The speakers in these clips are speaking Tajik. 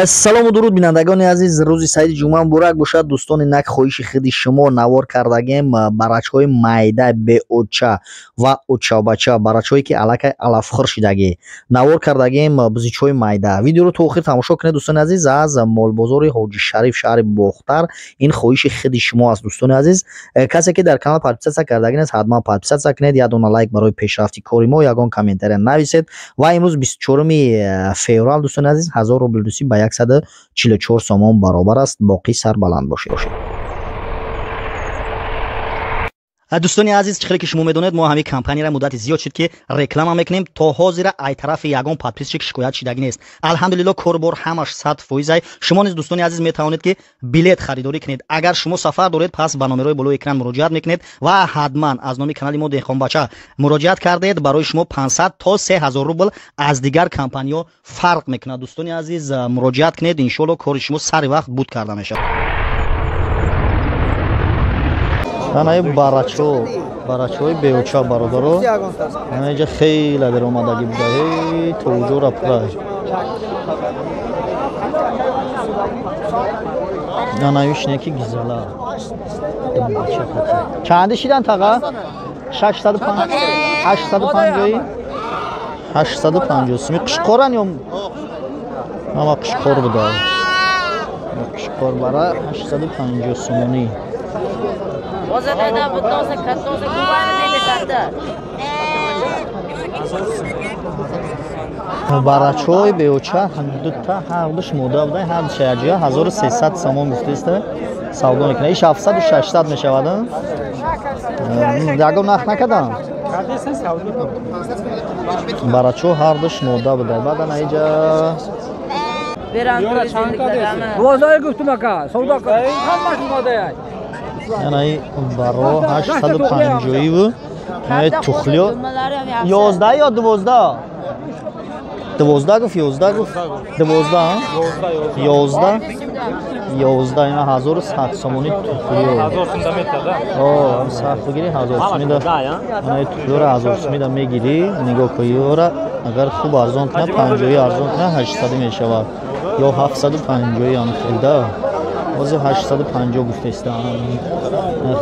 Салому дуруд, бинандагони азиз. Рӯзи саиди ҷумъа муборак бошад, дӯстони. Нак хоҳиши худи шумо навор кардагем барачҳои майда, беоча ва очабача, барачҳое ки аллакай алафхӯр шидагӣ. Навор кардагем бузичҳои майда. Видеоро то охир тамошо кунед, дӯстони азиз. Аз молбозори Ҳоҷи Шариф, шаҳри Бохтар. Ин хоҳиши худи шумо аст, дӯстони азиз. Касе ки дар канал подписаться кардагӣ нест, ҳатман подписаться кунед. Як дона лайк барои пешрафти кори мо, ягон комментария нависед. Ва имрӯз 24 феврал, дӯстони азиз, 1000 рубл русӣ ба 144 сомон баробар аст. Боқӣ сарбаланд бошед. Дӯстони азиз, чӣ хеле ки шумо медонед, мо ҳамин компанияро муддати зиёд шуд ки реклама мекунем. То ҳозира ай тарафи ягон подписчик шикоят шидагӣ нест. Алҳамдулилло, корбор ҳамаш 100%. Шумо низ, дӯстони азиз, метавонед ки билет харидорӣ кунед. Агар шумо сафар доред, пас ба номерои болои экран муроҷиат мекунед ва ҳатман аз номи канали мо Деҳқонбача муроҷиат кардед, барои шумо 500 то 3000 рубл аз дигар компаниҳо фарқ мекунад. Дӯстони азиз, муроҷиат кунед, иншоалло кори шумо сари вақт буд карда мешавад. Анаи барачо, барачои беоча, бародаро, анаиҷа хеле даромадагӣ буда, то уҷора пура. Анаюшне ки гизала. Чанди шидан, таға? 650, 850, 850 суми. Қишқоран ё ама қишқор буда? Қишқор бара 850 сомонӣ. Барачҳои беоча дута, ҳардуш мода буда, ҳардуш яҷоя 1300 сомон гуфтаиста савдо мекунад. Иш 700, 600 мешавад. Ягон нарх накардам. Барачҳо ҳардуш мода буда. Баъд ана иҷа янаи баро 850-иву тухлиё 11 ё 12? 12 гуфт, 11 гуфт, 12, 11, 11. Ина 1100 сомони тухлиё. Сахт бигирӣ, 1000 сумида. Анаи тухлиёра 1000 сумида мегирӣ. Нигоҳ кун, ёра агар хуб арзон кунад, 50 арзон кунад, 800 мешавад ё 750 ам хелда. Ҳозир 850 гуфтаистам.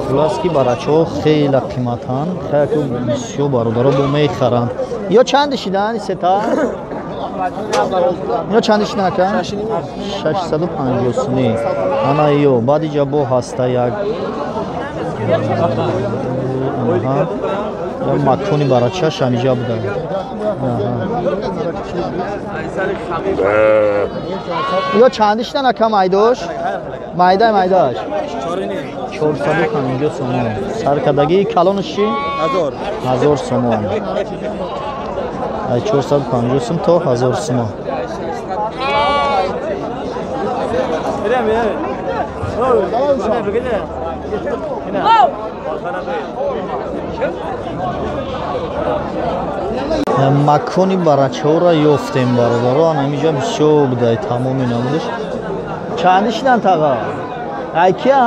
Хулас ки барачаҳо хеле қиматанд, хеле бисёр бародаро бо мехаранд. Ё чанди шидан сета? Ино чанди шидан, ака? 650 сумӣ. Ана ё баъд иҷа бо ҳаста як макони барачаш ҳамиҷа буда. Ё чанди шидан, ака, майдош? Майдай, майдааш 450 сомон. Саркардагии калонаш чӣ? 1000 сомон. Ай 450 сум то 1000 сомон. Макони барачаҳоро ёфтем, бародаро. Ҳамиҷа бисёр будай тамоми намудаш. Чанди шидан, таға? Ай кия?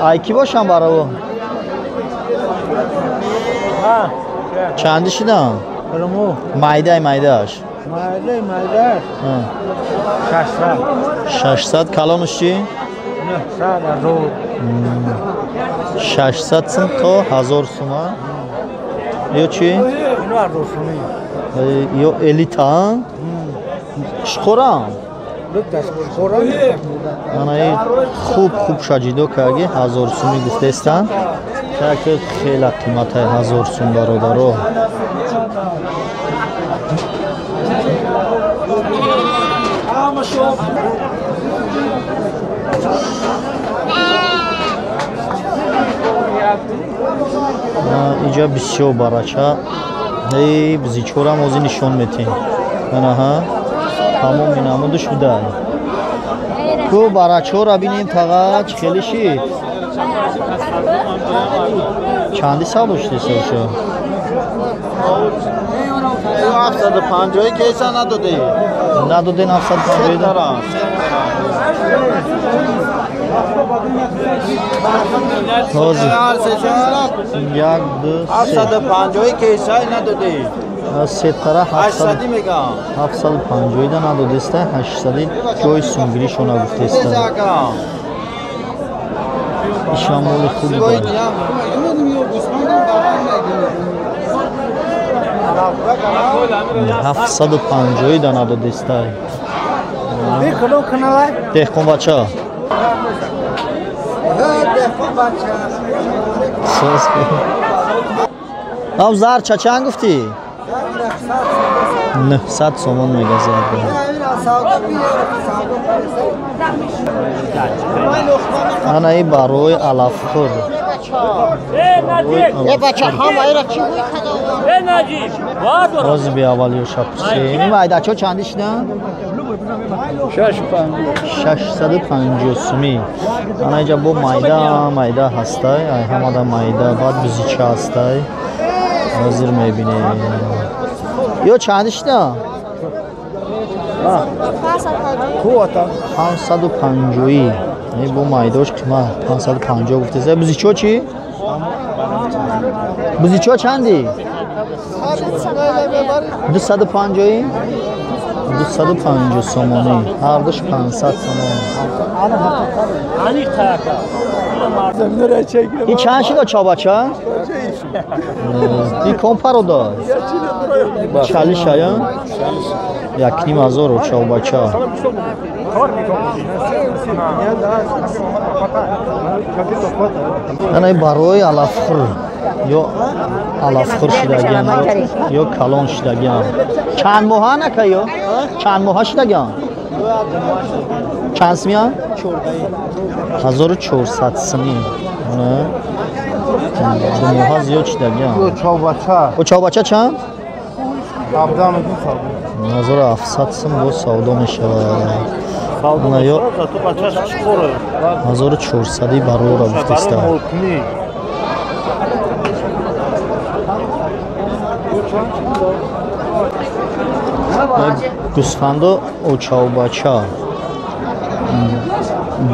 Ай ки бошам, бараво? Чанди шидан? Майдай, майдааш. Майдай, майдааш. 600. 600. Калонаш чӣ? 900, 600 сум то 1000 сума. Ё чӣ? Ё элита? Қишқорам? Анаи хуб хуб шаҷидо карги 1000 суми гуфтаистанд. Чаки хеле қиматай 1000 сум, бародаро. Иҷа бисёр барача. Эй, бизичорам ҳозир нишон метем. Анаҳа, тамоми намудаш буда. Ку барачҳоро бинем, таға, чӣ хеле шид? Чанди савдо шудеса? 750 кейса надодем. Надодем 750? Ҳозир. 1 2 3 750 кейсай надодӣ. Сетара 800 мегам. 750 да надодеста, 800 ҷои сумгиришона гуфтеста. Ишам моли хуби дорад. 750 да надодеста. Деҳқонбача. Ав зарча чанд гуфтӣ? 900 сомон мега зарда. Ана и барои алафхӯр. Рози беаввал ёша пурсем. Ин майдачо чанди шидан? 650 сумӣ. Ана инҷа бо майда майда ҳастай, ай ҳамада майда, баъд бузича ҳастай. Ҳозир мебинем. Ё чанди шидан? 550. Ин бо майдош қимат 550 гуфтеса. Бузичо чӣ? Бузичо чанди? 250. 250 сомонӣ. Ҳардуш 500 сомон. Ин чанд шида чобача? Ин ком парода? Чалишая? 1500 чобача. Ана барои алафхӯр ё алафхӯр шидагиан ё калон шидагиан. Чанд моҳа нака ё? Чанд моҳа шидагиан? Чанд симиан? 1400 сими. Ду моҳа зиёд шидагиан. О чобача чанд? 1700 сим боз савдо мешавад. Ё 1400 барора гуфтеста. Гӯсфанду очавбача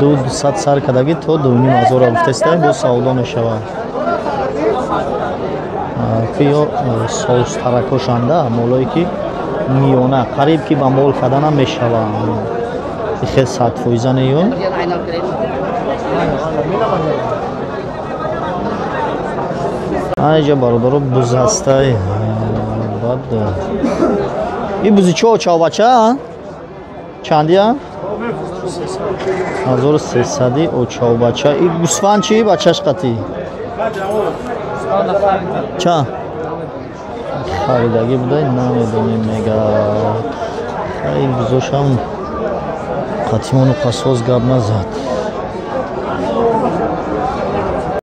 200 сар кардагӣ то 2500 гуфтеста, боз савдо мешавад. Ки ё соустаракошанда молое ки миёна қариб ки ба мол карданам мешаванд. Хел 100% не ё. Аҷа бародаро буз ҳастай. Баъд ин бузи чо чавбача? Чандия? 1300 очавбача. Ин гӯсфанд чи бачаш қатӣ? Чанд? Харидагӣ будай намедонем мега. Ин бузошам қатимону қасос гап назад.